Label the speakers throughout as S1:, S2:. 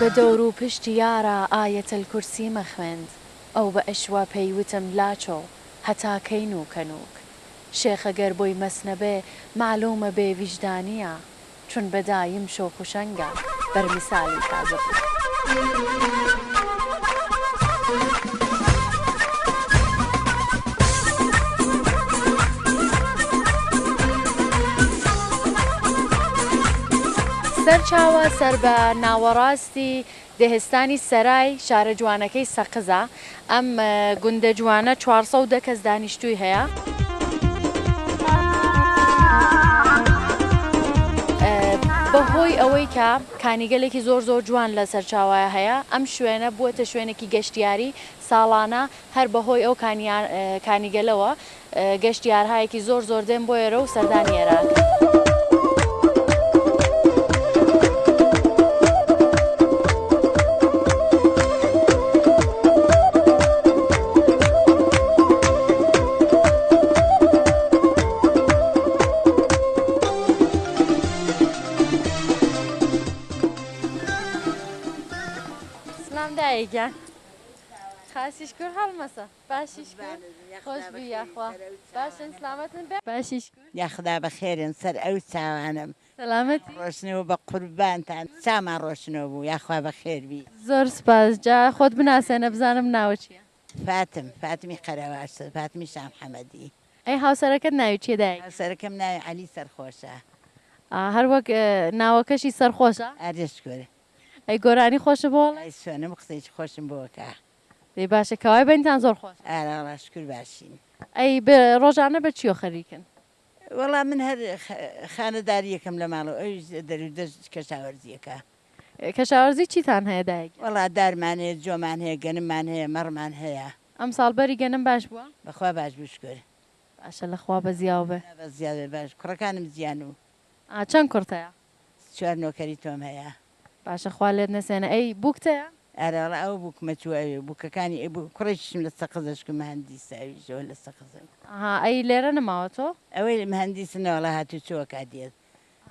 S1: بە دەور و پشتی یارا ئایەتەل کورسیمە خوێند، ئەو بە عشوە پێی وتم لاچۆ هەتا کەی نووکە نووک. شێخە گەر بۆی مەس نەبێ مەعلوومە بێ ویژدانییە، چون بە دایم شۆخ و شەنگە بەر میسالی تازە بووک. سەرچاوە سەر بە ناوەڕاستی دێهستانی سەرای شارە جوانەکەی سەقزە. ئەم گوندە جوانە 410 کەس دانیشتووی هەیە. بەهۆی ئەوەی کە کانیگەلێکی زۆر زۆر جوان لە سەرچاوە هەیە، ئەم شوێنە بووەتە شوێنێکی گەشتیاری، ساڵانە هەر بەهۆی ئەو کانیگەلەوە گەشتیارهایەکی زۆر زۆر دێن بۆ ئێرە و سەردانی ئێرە ئەکەن. سلام دایە گیان خاسی شکر هەڵمەسە. باشی شکر خۆش بی یاخوا باشن سلامەتن بێ باشی شکر.
S2: یاخدا بەخێرن سەر ئەو چاوانەم
S1: سەلامەتی.
S2: ڕۆشنەوە بە قوربانتان چاومان ڕۆشنەوە بوو یاخوا بەخێر بی.
S1: زۆر سوپاس جا خۆت بناسێنە بزانم ناوت چیە.
S2: فاتم فاتمی قەرەواش فاتمی شامحەمەدی.
S1: ئەی هاوسەرەکەت ناوی چیە دایک؟
S2: هاوسەرەکەم ناوی عەلی سەرخۆشە.
S1: هەر وەک ناوەکەشی سەرخۆشە؟
S2: ئەرێ شکور.
S1: ئەی گۆرانی خۆشت بۆ ئەڵێ؟
S2: ئەی چۆنم قسەیەکی خۆشم بۆ ئەکا.
S1: دەی باشە کەوای بەینتان زۆر خۆشە.
S2: ئارە وەڵا شکور باشین.
S1: ئەی بە ڕۆژانە بە چیۆ خەریکن؟
S2: وەڵا من هەر خانەداریەکەم لە ماڵەوە ئەویش دەرو دەشت کەشاوەرزیەکە.
S1: کەشاوەرزی چیتان هەیە دایە گیان؟
S2: وەڵا دارمان هەیە جۆمان هەیە گەنممان هەیە مەڕمان هەیە.
S1: ئەمساڵ بەری گەنم باش بووە؟
S2: بەخوا باش بوو شکور.
S1: باشە لە خوا بەزیاو بێ.
S2: خودا بەزیاو بێ باش کوڕەکانم جیان و.
S1: ئا چەند کوڕت هەیە؟
S2: چوار نۆکەری تۆم هەیە.
S1: باشە خوا لێت نەسێنێ ئەی بووکت هەیە؟
S2: ئەرێ وەڵا ئەوە بووکمە چووە ئەوێ بووکەکانی ئەی بوو کوڕێکیشم لە سەقزە شکور مهندیسە ئەویش ئەوە لە سەقزە.
S1: ئەها ئەی لێرە نەماوە تۆ؟
S2: ئەوەی مهندیسە نەوەڵا هاتوچۆ ئەکا دێت.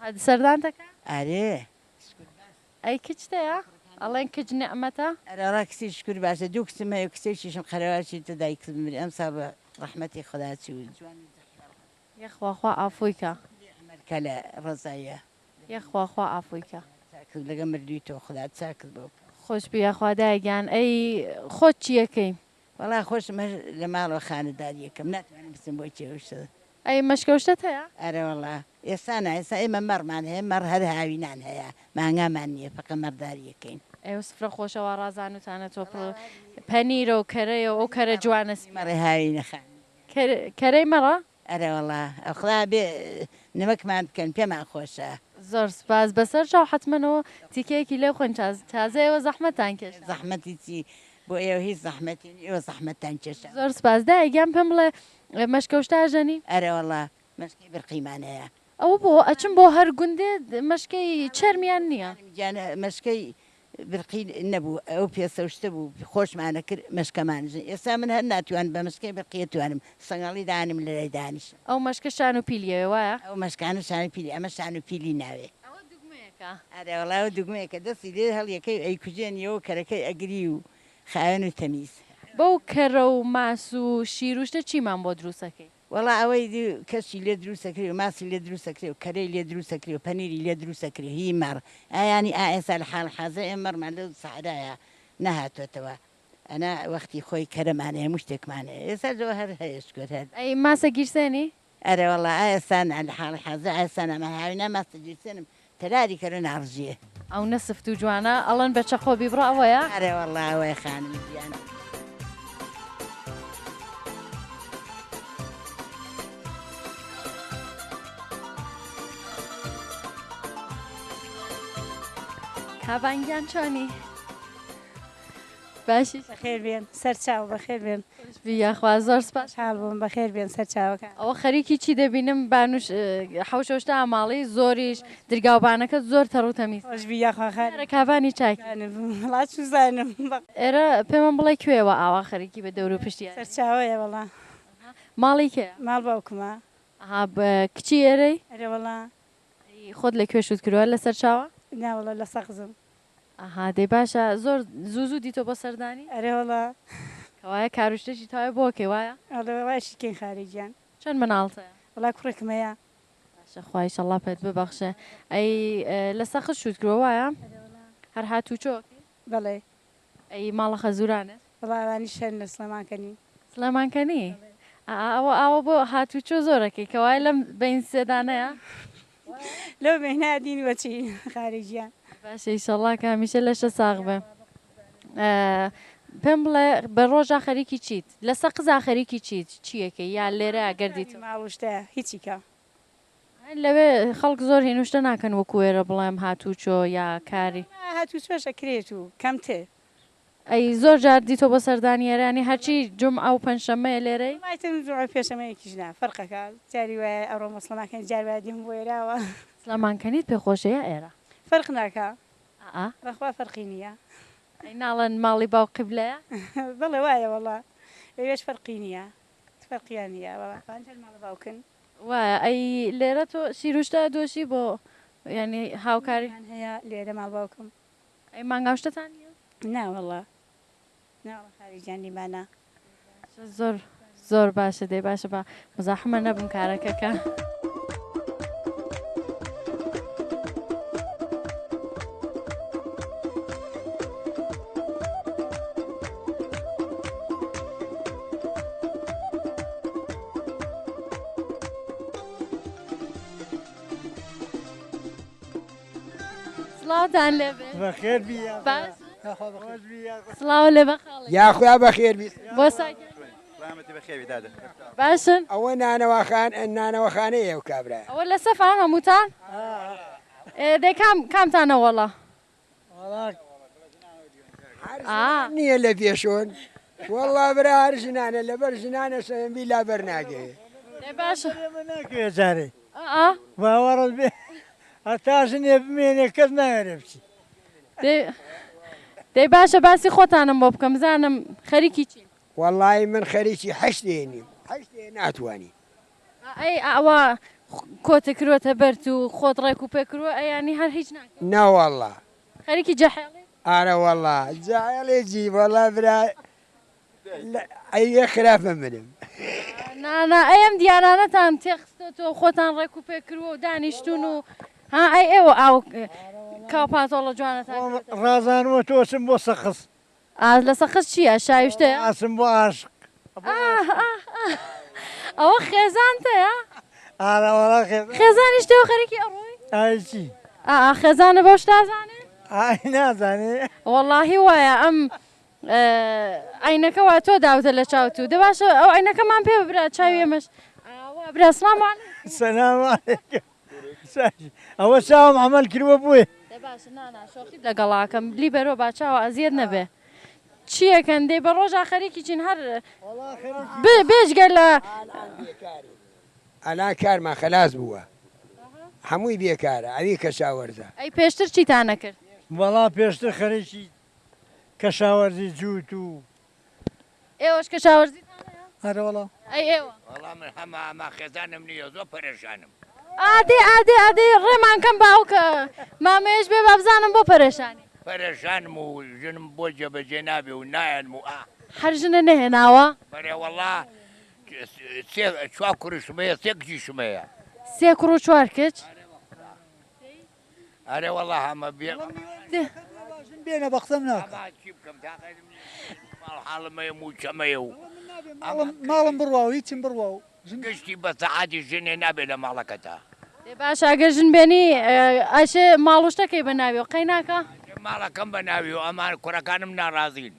S1: ئەها سەردانت ئەکا؟
S2: ئەرێ شکور باش.
S1: ئەی کچت هەیە؟ ئەڵێن کچ نیعمەتە؟
S2: ئەرێ وەڵا کچی شکور باشە دوو کچم هەیە و کچێکیشم قەرەواشی تە دایکت بمری ئەمساڵ بە ڕەحمەتی خودا چوو جوان و جەحێڵ.
S1: یەخوا خوا عافوی کا.
S2: عەمەل کا لە ڕەزایە.
S1: یەخوا خوا عافوی کا.
S2: چاکت لەگە مردوی تۆ خودا چاکت بۆ بکا.
S1: خۆشبی یاخوا دایە گیان ئەی خۆت چیەکەی.
S2: وەڵا خۆشم هەر لە ماڵەوە خانەداریەکەم ناتوانم بچم بۆ کێ و شت.
S1: ئەی مەشکەوشتەت هەیە؟
S2: ئەرەوەڵا ئێستا نا ئێستا ئێمە مەڕمان هەیە مەڕ هەر هاوینان هەیە مانگامان نیە فەقە مەڕداریەکەین.
S1: ئێوە سفرە خۆشە وا ڕازانوتانە تۆ پڕ پەنیرە و کەرەیە و ئەو کەرە جوانە سپیە.
S2: مەڕی هاوینە خانم.
S1: کەرەی مەڕە؟
S2: ئەرەوەڵا ئەخوا بێ نمەکمان بکەن پێمان خۆشە.
S1: زۆر سوپاس بەسەر چاو حەتمەن و تیکەیەکی لێ بخۆین تازە ئێوە زەحمەتتان کێشا.
S2: زەحمەتی چی بۆ ئێوە هیچ زەحمەتی نیە ئێوە زەحمەتتان کێشا.
S1: زۆر سوپاس دایە گیان پێم بڵێ مەشکە و شتە ئەژەنی؟
S2: ئەرەوەڵا مەشکەی برقیمان هەیە.
S1: ئەوە بۆ ئەچم بۆ هەر گوندێ مەشکەی چەرمیان نیە؟
S2: خانم گیان مەشکەی برقی نەبوو ئەو پێسە و شتە بوو خۆشمان ئەکرد مەشکەمان ژن ئێستا من هەر ناتوانم بە مەشکەی برقیە توانم سەنگەڵی دانم لەلای دانیشم.
S1: ئەو مەشکە شان و پیلیەوێ وایە؟
S2: ئەو مەشکانە شان و پیلی ئەمە شان و پیلی ناوێ.
S1: ئەوە دوگمەیەکە.
S2: ئەرێ وەڵا ئەوە دوگمەیەکە دەستی لێ هەڵیەکەی و ئەیکوژێنیەوە و کەرەکەی ئەگری و خاوێن و تەمیز.
S1: بەو کەرە و ماس و شیر و شتە چیمان بۆ دروست ئەکەی؟
S2: وەڵا ئەوەی دی کەشی لێ دروست ئەکرێ و ماسی لێ دروست ئەکرێ و کەرەی لێ دروست ئەکرێ و پەنیری لێ دروست ئەکرێ هی مەڕ ئایانی ئا ئێستا لە حاڵی حازر ئێمە مەڕمان لەو سەحرایە نەهاتۆتەوە ئەنا وەختی خۆی کەرەمان هەیە هەموو شتێکمان هەیە ئێستا زۆ هەر هەیە شکر هەر.
S1: ئەی ماسە گیرسێنی؟
S2: ئەرێ وەڵا ئا ئێستا نا لە حاڵی حازر ئا ئێستا نا من هاوینا ماسە گیرسێنم تەلاری کەرە ناڕژێ.
S1: ئەونە سفت و جوانە ئەڵێن بە چەقۆ بیبڕە ئەوەیە؟
S2: ئەرێ وەڵا ئەوەیە خانم گیان.
S1: کابان گیان چۆنی؟ باشی؟
S3: بەخێر بێن سەرچاو بەخێر بێن.
S1: خۆش بی یاخوا زۆر سپاس.
S3: خۆشحاڵ بووم بەخێر بێن سەرچاوەکان.
S1: ئەوە خەریکی چی دەبینم بانوش حەوشە و شتە ماڵی زۆریش درگاوبانەکەت زۆر تەڕ و تەمیز.
S3: خۆش بی یاخوا خان.
S1: دیارە کابانی چاکی.
S3: وەڵا چوزانم.
S1: ئێرە پێمان بڵێ کوێ وا ئاوا خەریکی بە دەور و پشتی یاری.
S3: سەرچاوەیە وەڵا.
S1: ماڵی کێیە؟
S3: ماڵ باوکمە.
S1: ئەها کچی ئێرەی؟
S3: ئەرێ وەڵا.
S1: ئەی خۆت لە کوێ شوت کردوە لە سەرچاوە؟
S3: نا وەڵا لە سەقزم.
S1: ئەها دەی باشە زۆر زوو زوو دیتۆ بۆ سەردانی؟
S3: ئەرێ وەڵا.
S1: کەوایە کارو شتێکی تەوای بۆ ئەکەی وایە؟
S3: ئەڵێ وەڵا ئیشی کەین خارەی گیان.
S1: چەند مناڵت هەیە؟
S3: وەڵا کوڕێکم هەیە.
S1: باشە خوا ئیشەڵا پێت ببەخشێ. ئەی لە سەقز شووت کرووە وایە؟
S3: ئەرێ وەڵا.
S1: هەر هاتووچۆ ئەکەی؟
S3: بەڵێ.
S1: ئەی ماڵە خەزوورانت؟
S3: وەڵا ئەوانیش هەن لە سڵێمانکەنی.
S1: سڵێمانکەنی؟ ئا ئەوە ئاوە بۆ هاتووچۆ زۆر ئەکەی کەوایە لەم بەین سێدانەیە؟
S3: لەو بەینە دین وەچی خارێ گیان.
S1: باشە ئیشەڵا کە هەمیشە لەشە ساغ بێ. پێم بڵێ بە ڕۆژا خەریکی چیت؟ لە سەقزا خەریکی چیت؟ چیەکەی یا لێرە گەردیت؟
S3: ماڵ و شتە هیچی کە.
S1: لەوێ خەڵک زۆر هین و شتە ناکەن وەکو ئێرە بڵێم هاتووچۆ یا کاری.
S3: هاتووچۆش ئەکرێت و کەمتر.
S1: ئەی زۆر جار دیتۆ بۆ سەردانی ئێرە یانی هەرچی جومعە و پەنجشەممەیە لێرەی؟
S3: وەڵا ئیتر من جومعە و پێشەمەیەکیش نا فەرقەکا جاری وایە ئەڕۆم بۆ سڵێمانکەنی جار وایە دێم بۆ ئێراوە.
S1: سڵێمانکەنیت پێ خۆشە یا ئێرە؟
S3: فەرق ناکا
S1: ئا.
S3: بەخوا فەرقی نییە.
S1: ئەی ناڵێن ماڵی باوک قیبلەیە؟
S3: بەڵێ وایە وەڵا لەوێش فەرقی نییە فەرقیان نییە وەڵا ئەوانیش هەر ماڵە باوکن.
S1: وایە ئەی لێرە تۆ شیروشتە ئەدۆشی بۆ یانی هاوکاری؟
S3: مان هەیە لێرە ماڵ باوکم.
S1: ئەی مانگا و شتەتان نییە؟
S3: نا وەڵا نا وەڵا خالە گیان نیمانە.
S1: باشە زۆر زۆر باشە دەی باشە با مزاحمە نەبم کارەکەکە. سڵاوتان لێبێ
S4: بەخێر بی
S1: باش سڵاو لێ بەخاڵی
S4: یاخوا بەخێر بی
S1: بۆ ساکیان باشن
S4: ئەوە نانەواخان نانەوەخانەیە ئەو کابرایە
S1: ئەوە لە سەفان هەمووتان دەی کام کامتانە وەڵا
S4: نییە لە پێشۆن وەڵا برا هەر ژنانە لەبەر ژنانە سەیەمبی لا بەر ناگەیە
S1: باشە
S4: ناکەوێ جارێ باوەڕت بێ هەتا ژنێ بمێنێ کەس ناوێرێ بچی
S1: دەی باشە باسی خۆتانم بۆ بکەم بزانم خەریکی چین
S4: وەڵی من خەریکی حەشتێ نیم حەشتێ ناتوانی
S1: ئەی ئەوە کۆتە کروەتە بەرت و خۆت ڕێک و پێ کروە ئەیانی هەر هیچ ناکەی
S4: نەوەڵا
S1: خەریکی جەحێڵی؟
S4: ئارە وەڵا جەحێڵێ جی وەڵا برا ئەیە خراپە منم.
S1: نا نا ئەی ئەم دیارانەتان تێخستۆتەوە خۆتان ڕێک و پێک کرووە و دانیشتوون و ها ئەی ئێوە ئاو کاو پاتۆڵە جوانەتان
S4: خۆم
S1: کردۆتە.
S4: ڕازانووە تۆ چم بۆ سەقز.
S1: ئا لە سەقز چییە شایشتەیە؟
S4: ئاسم بۆ ئاشق.
S1: ئاه ئاه ئاه ئەوە خێزانتەیە؟
S4: ئارە وەڵا خێزان.
S1: خێزانیش تێوە خەریکی ئەڕۆی؟
S4: ئای چی؟
S1: ئا ئا خێزانە بەو شتە ئەزانێ؟
S4: ئای نازانێ.
S1: وەڵاهی وایە ئەم عەینەکە وا تۆ داوتە لە چاوت و دە باشە ئەو عەینەکەمان پێ ببرا چاوی ئێمەش وا برا سلام عەلەیکم.
S4: سلام عەلەیکم ئەوە چاوم عەمەل کردوە بۆیە.
S1: دە باشە نا نا شۆخیت لەگەڵاکەم لیبەرۆ با چاوە ئەزیەت نەبێ چیەکەن دەی بە ڕۆژا خەریکی چین هەر بێجگە لە
S4: ئەلان کارمان خەلاس بووە هەمووی بێکارە ئەوی کەشاوەرزە.
S1: ئەی پێشتر چیتان ئەکرد؟
S4: وەڵا پێشتر خەریکی کەشاوەرزی جووت و.
S1: ئێوەش کەشاوەرزیتان هەیە؟
S4: ئەرەوەڵا.
S1: ئەی ئێوە؟
S5: وەڵا من هەمە ئەما خێزانم نییە زۆر پەرێشانم.
S1: ئادێ ئادێ ئادێ ڕێمان کەم با ئەو کە مامەیەش بێ با بزانم بۆ پەرێشانی.
S5: پەرێشانم و ژنم بۆ جێبەجێ نابێ و نایەنم و ئا.
S1: هەر ژنە نەهێناوە؟
S5: بەرێ وەڵا سێ چوار کوڕیشم هەیە سێ کچیشم هەیە.
S1: سێ کوڕ و چوار کچ؟
S5: ئەرێ وەڵا هەمە بێ
S4: بێنە بە قسەم ناکا.
S5: ئەما چی بکەم تاقەتم نییە ماڵ حاڵم هەیە مووچەم هەیە و
S4: ماڵم ماڵم بڕوا و هیچم بڕوا و ژن
S5: گشتی بە سەعاتی ژنێ نابێ لە ماڵەکەتا.
S1: دەی باشە ئەگەر ژن بێنی ئەشێ ماڵ و شتەکەی بە ناویەوە قەی ناکا؟
S5: ماڵەکەم بە ناویەوە ئەمان کوڕەکانم ناڕازین.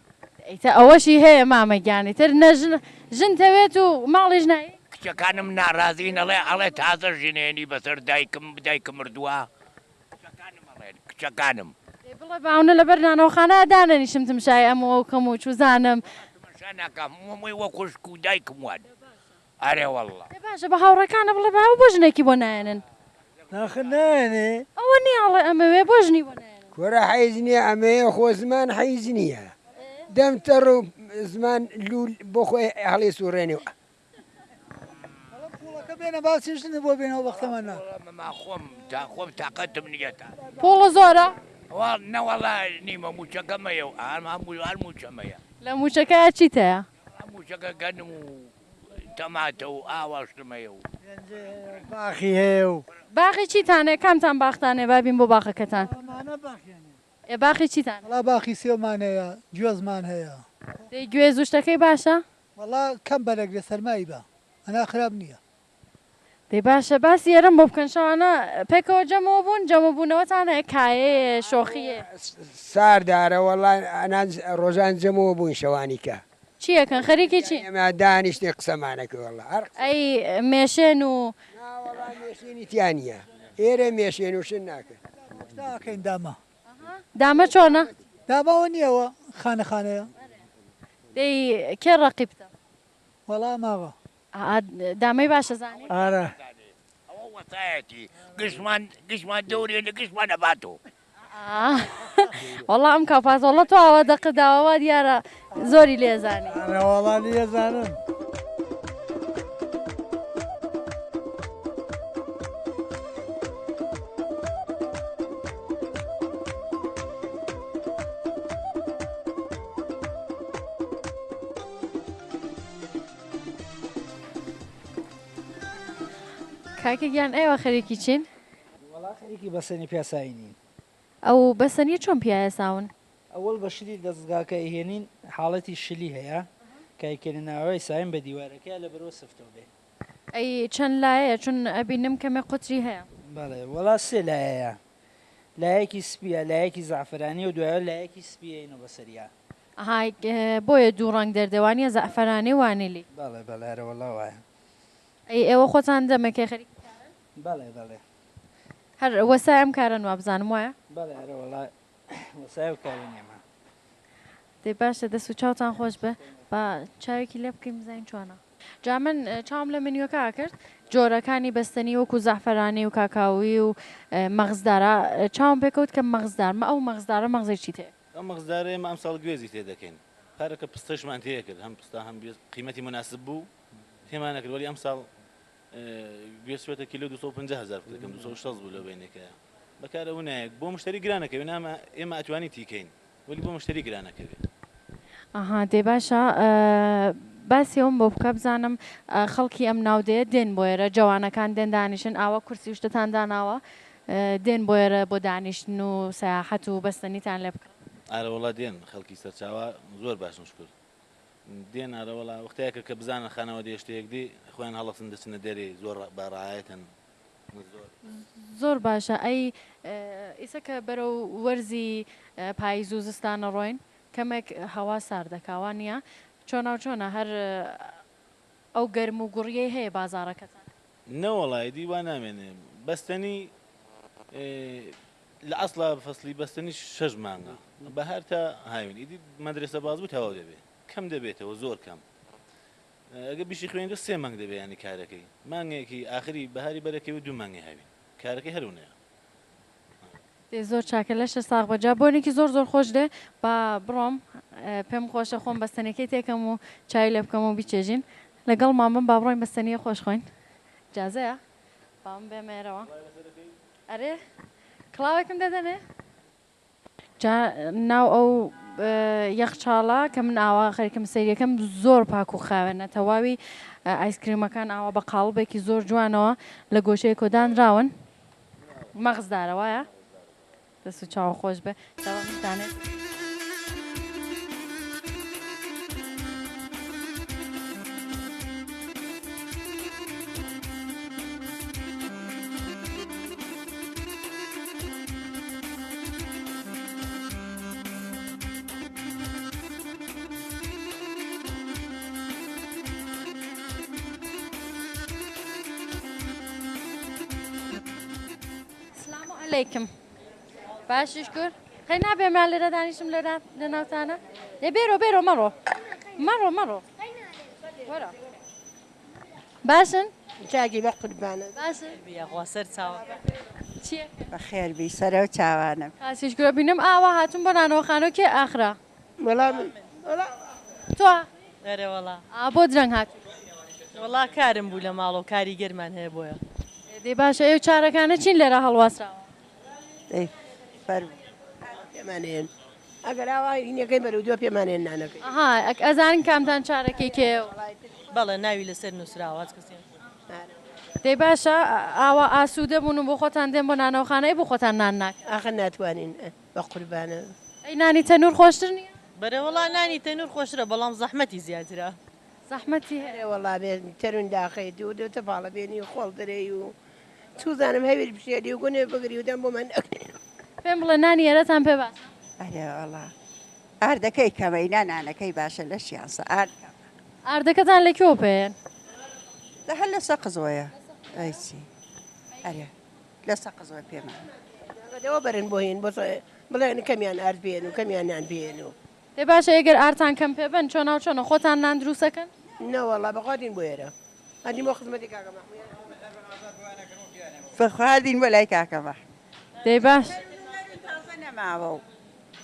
S1: ئیتر ئەوەشی هەیە مامە گیان ئیتر نە ژن ژن تەوێت و ماڵیش نای.
S5: کچەکانم ناڕازین ئەڵێ ئەڵێ تازە ژنێنی بەسەر دایکم دایکم مردووە کچەکانم ئەڵێن کچەکانم.
S1: دەی بڵێ باونە لەبەر نانەوەخانە دانەنیشم تمشای ئەم و ئەو کەم و چوزانم.
S5: تمەشا ناکەم هەمووی وەک خوشک و دایکم وان ئەرێ وەڵڵا.
S1: دەی باشە بە هاوڕێکانە بڵێ باوە بۆ ژنێکی بۆ نایەنن.
S4: ناخر نایەنێ.
S1: ئەوە نیە ئەڵێ ئەمەوێ بۆ ژنی بۆ نایەنن.
S4: کورە حیز نیە ئەمەیە خۆ زمان حیز نیە دەم تەڕ و زمان لول بۆ خۆی هەڵی سوڕێنێ و. بەڵام پوڵەکە بێنە با چێشتنت بۆ بێنەوە بەختەمان نا.
S5: مەما خۆم تا خۆم تاقەتم نیە تا.
S1: پوڵ زۆرە؟
S5: نەوەڵا نیمە مووچەکەم هەیە و هەر مووچەم هەیە.
S1: لە مووچەکەیا چیت هەیە؟
S5: وەڵا مووچەکە گەنم و تەماتە و ئاوا شتم هەیە و.
S6: باخی هەیە و.
S1: باخی چیتان هەیە؟ کامتان باختان هەیە با بیم بۆ باخەکەتان؟
S6: ئەمانە باخیان هەیە.
S1: ئێ باخی چیتان هەیە؟
S6: وەڵا باخی سێومان هەیە، گوێزمان هەیە.
S1: دەی گوێز و شتەکەی باشە؟
S6: وەڵا کەم بەرەگرێ سەرمای بە ئەنا خراپ نییە.
S1: دەی باشە باسی ئێرەم بۆ بکەن شەوانە پێکەوە جەمەوە بوون جەمە بوونەوەتان هەیە کایەیە شۆخییە.
S4: ساردە ئەرە وەڵا ئەنان ڕۆژان جەمەوە بووین شەوانی کە.
S1: چی ئەکەن خەریکی چین؟
S4: ئێمە دانیشتین قسەمان ئەکرد وەڵا هەر قسە.
S1: ئەی مێشێن و.
S4: نا وەڵا مێشێنی تیا نییە ئێرە مێشێن و شت ناکەن.
S6: شتە ئەکەین دامە.
S1: دامە چۆنە؟
S6: دامە ئەوە نییە ئەوە خانە خانەیە.
S1: دەی کێ ڕەقیبتە؟
S6: وەڵا ماوە.
S1: ئا دامەی باشە زانی.
S6: ئارە.
S5: ئەوە وەسایەتی گشتمان گشتمان دەورێ لە گشتمان ئەباتۆ.
S1: ئا وەڵا ئەم کاپازۆڵە تۆ ئاوا دەقت داوە وا دیارە زۆری لێ ئەزانی.
S6: ئارە وەڵا لێ ئەزانم.
S1: کاکە گیان ئێوە خەریکی چین؟
S7: وەڵا خەریکی بەسەنی پیاسایی نین.
S1: ئەو بەسەنیە چۆن پیایەساون؟
S7: ئەوەڵ بە شلی دەزگاکە ئەیهێنین حاڵەتی شلی هەیە کە ئەیکەینە ناوەوەی سایم بە دیوارەکەیا لەبەرئەوە سفتەو بێ.
S1: ئەی چەند لایەیە چون ئەبینم کەمێ قوتری هەیە؟
S7: بەڵێ وەڵا سێ لایەیە لایەکی سپیە لایەکی زەعفەرانیە و دوایەوە لایەکی سپی ئەینەوە بەسەریا.
S1: ئەها بۆیە دوو ڕەنگ دەردێ وانیە زەعفەرانی و وانیلی.
S7: بەڵێ بەڵێ ئەرەوەڵا وایە.
S1: ئەی ئێوە خۆتان دەمێکە خەریکی کارن؟
S7: بەڵێ بەڵێ.
S1: هەر وەسای ئەم کارەن وابزانم وایە؟
S7: بەڵێ ئەرەوەڵا وەسای ئەو کارەین ئێمە.
S1: دەی باشە دەست و چاوتان خۆش بێ با چاوێکی لێ بکەین بزانین چۆنە. جا من چاوم لە منیۆکە ئەکرد جۆرەکانی بەستەنی وەکو زەعفەرانی و کاکاوی و مەغزدارە چاوم پێکەوت کە مەغزدار مە ئەو مەغزدارە مەغزی چی تێ؟
S8: ئەو مەغزدارە ئێمە ئەمساڵ گوێزی تێ دەکەین پارەکە پستەشمان تێ کرد هەم پستە هەم گوێز قیمەتی موناسب بوو تێمان نەکرد وەلی ئەمساڵ گوێز چوەتە کیلۆ 250 هەزار فکرەکەم 260 بوو لە بەینێکەیە بەکار ئەو نایەک بۆ مشتری گرانەکەوێ نامە ئێمە ئەتوانی تیکەین وەلی بۆ مشتری گرانەکەوێ.
S1: ئەها دەی باشە باسی ئەوم بۆ بکە بزانم خەڵکی ئەم ناودەیە دێن بۆ ئێرە جەوانەکان دێن دانیشن ئاوا کورسی و شتتان داناوە دێن بۆ ئێرە بۆ دانیشتن و سەیاحەت و بەستەنیتان لێ بکڕن؟
S8: ئارەوەڵا دێن خەڵکی سەرچاوە زۆر باشن شکور دێن ئارەوەڵا وەختایەکە کە بزانن خانەوادەیە شتێک دێ خۆیان هەڵەسن دەچنە دەرێ زۆر بە ڕایەتن زۆر.
S1: زۆر باشە ئەی ئیسە کە بەرەو وەرزی پایز و زستان ئەڕۆین کەمێک هەوا ساردەکا وا نییە؟ چۆناو چۆنە هەر ئەو گەرم و گوڕیەی هەیە بازاڕەکەتان؟
S8: نەوەڵا ئیدی وا نامێنێ بەستەنی لە ئەسڵا فەسڵی بەستەنی شەش مانگە بەهار تا هاوین ئیدی مەدرەسە باز بوو تەواو دەبێ کەم دەبێتەوە زۆر کەم ئەگە بیشی خوێنیتەوە سێ مانگ دەبێ یانی کارەکەی مانگێکی ئاخری بەهاری بەرەکەوێ دوو مانگی هاوین کارەکەی هەرونەیە.
S1: دەی زۆر چاکە لەشت ساغ بێت جا بۆنێکی زۆر زۆر خۆش دێ با بڕۆم پێم خۆشە خۆم بەستەنیەکەی تێکەم و چای لێ بکەم و بیچێژین لەگەڵمان بن با بڕۆین بەستەنیە خۆش خۆین جازەیە با من بێمە ئێرەوە ئەرێ کڵاوێکم دەدەنێ؟ جا ناو ئەو یەخچاڵە کە من ئاوا خەریکم سەیریەکەم زۆر پاک و خاوێنە تەواوی ئایسکریمەکان ئاوا بە قاڵبێکی زۆر جوانەوە لە گۆشەیەکەوە دانراون مەغزدارە وایە دەست و چاو خۆش بێ دانێت. سلام علیکم باشی شکر قەی نابێ من لێرە دانیشم لێرە لە ناوتانە لێ بێرۆ بێرۆ مەڕۆ مەڕۆ مەڕۆ وەرە باشن؟
S9: چاکی بە قوربانت.
S1: باشن؟
S9: یاخوا سەر چاوە.
S1: چیە؟
S9: بەخێر بی سەرەو چاوانم.
S1: خاسیش گورە بینم ئاوا هاتوون بۆ نانەوەخانەو کێ ئاخرە؟
S9: وەڵا من وەڵا.
S1: تۆ ئاخری؟
S9: ئەرێ وەڵا.
S1: ئا بۆ درەنگ هاتووی؟
S9: وەڵا کارم بوو لە ماڵەوە کاری گەرمان هەیە بۆیە.
S1: دەی باشە ئێو چارەکانە چین لێرە هەڵواسراوە؟
S9: دەی فەرموو.
S4: پێمانێن ئەگەر ئاوا هینەکەی بەرەو دوا پێمانێن نانەکەی.
S1: ئەها ئەک ئەزانن کامتان چارەکەی کێیە و.
S9: بەڵێ ناوی لەسەر نوسراوە هەچ کەسێ.
S1: دەی باشە ئاوا ئاسوودە بوون و بۆ خۆتان دێن بۆ نانەوەخانە ئەی بۆ خۆتان نان ناکەن؟
S4: ئاخر ناتوانین بە قوربانە.
S1: ئەی نانی تەنوور خۆشتر نییە؟
S9: بەرێ وەڵا نانی تەنوور خۆشترە بەڵام زەحمەتی زیاترە.
S1: زەحمەتی هەیە.
S4: ئەرێ وەڵا بێ تەرون داخەیت و دۆتە پاڵە بێنی و خۆڵ دەرێی و چوزانم هەویر بشێلی و گونێ بگری و دەم بۆمان نەکرێ.
S1: پێم بڵێ نانی ئێرەتان پێ باشە؟
S10: ئەرێ وەڵا ئاردەکەی کەمە ئینا نانەکەی باشە لەشیان سە ئارد کەمە.
S1: ئاردەکەتان لە کوێوە پێیەن؟
S10: لە هەر لە سەقزوەیە ئەی چی ئەرێ لە سەقزوە پێمان.
S4: دەوە بەرن بۆ هین بۆ بڵێن کەمیان ئارد بێن و کەمیان نان بێن و.
S1: دەی باشە ئەگەر ئاردتان کەم پێ بەن چۆناو چۆنە خۆتان نان دروست ئەکەن؟
S4: نەوەڵا بەخوا دین بۆ ئێرە ئەدی بۆ خزمەتی کاکە مەحموود.
S10: بەخوا دین بۆ لای کاکە مەحموود.
S1: دەی باش.
S10: تازە نەماوە و